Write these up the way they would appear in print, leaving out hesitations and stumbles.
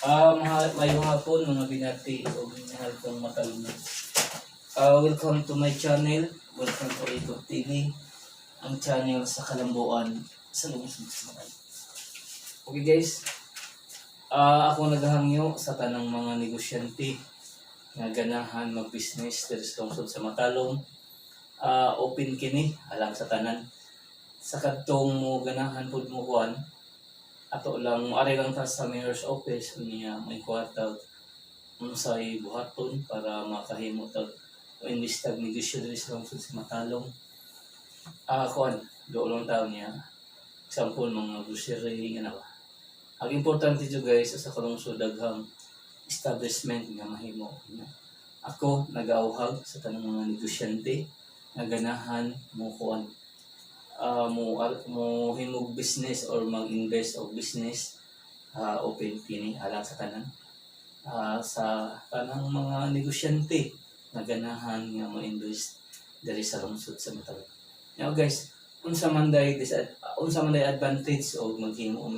Maayong hapon, mga binati o mahal kong matalino. Welcome to my channel. Welcome to Ikot TV, ang channel sa Kalambuan sa Lungsod sa Makati. Okay guys, ako naghahangyo sa tanang mga negosyante nga ganahan mag-business diri sa lungsod sa Matalom. Open kini alang sa tanan. Sa kadtong mo ganahan pud mo kuan, ato lang moari lang ta sa mayor's office niya, may kuwatag unsay buhaton para makahimo tag o invest tag negosyo diri sa lungsod sa Matalom. Kuan, doon lang tao niya. Example, mga grocery nga na ba. Ang importante jud guys, sa kalungsod daghang establishment nga mahimo. Ako nagauhag sa tanang mga negosyante nga ganahan mo kuan, mo mo himog business or mag-invest og business, open kini alang sa tanan. Sa tanang mga negosyante nga ganahan nga mo-invest diri sa lungsod sa Matalom. Now guys, unsa man day advantage og maghimo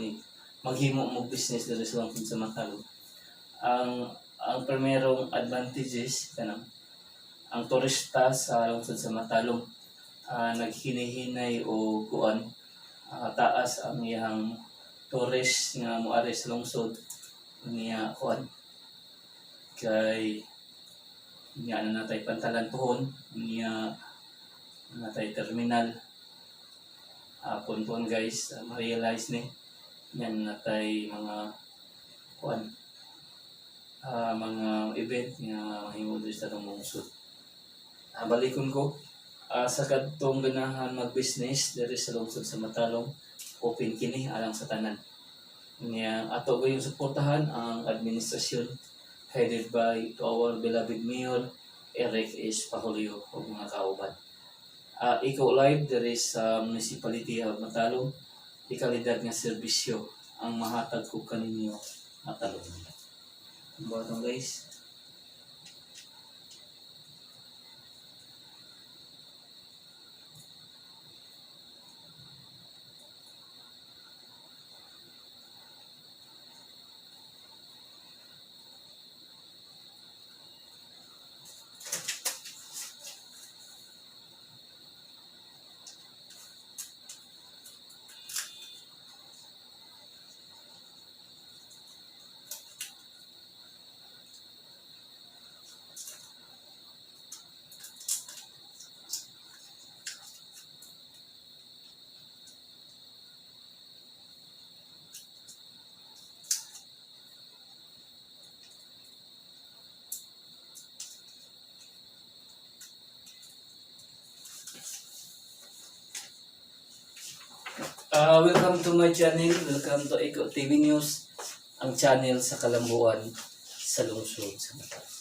mo business diri sa lungsod sa Matalom? Ang primerong advantages, kanang ang turista sa lungsod sa Matalom, naghinihinay o kuan, taas ang iyang tourist nga moari sa lungsod niya, kuan kay niya na natay pantalan pohon niya, natay terminal pohon guys, ma-realize ni yan natay mga kuan, mga event nga mahimo diri sa atong lungsod. Balikon ko, sa kadtong ganahan mag-business diri sa lungsod sa Matalom, open kini alang sa tanan. Niya ato gayong suportahan ang administrasyon headed by to our beloved Mayor Eric S. Pahulyo ug mga kauban. Ikaw live diri sa Municipality of Matalom, di kalidad nga serbisyo ang mahatag ko kaninyo, Matalom. Buhaton guys. Welcome to my channel. Welcome to Eco TV News, ang channel sa Kalambuan sa lungsod sa Matalom.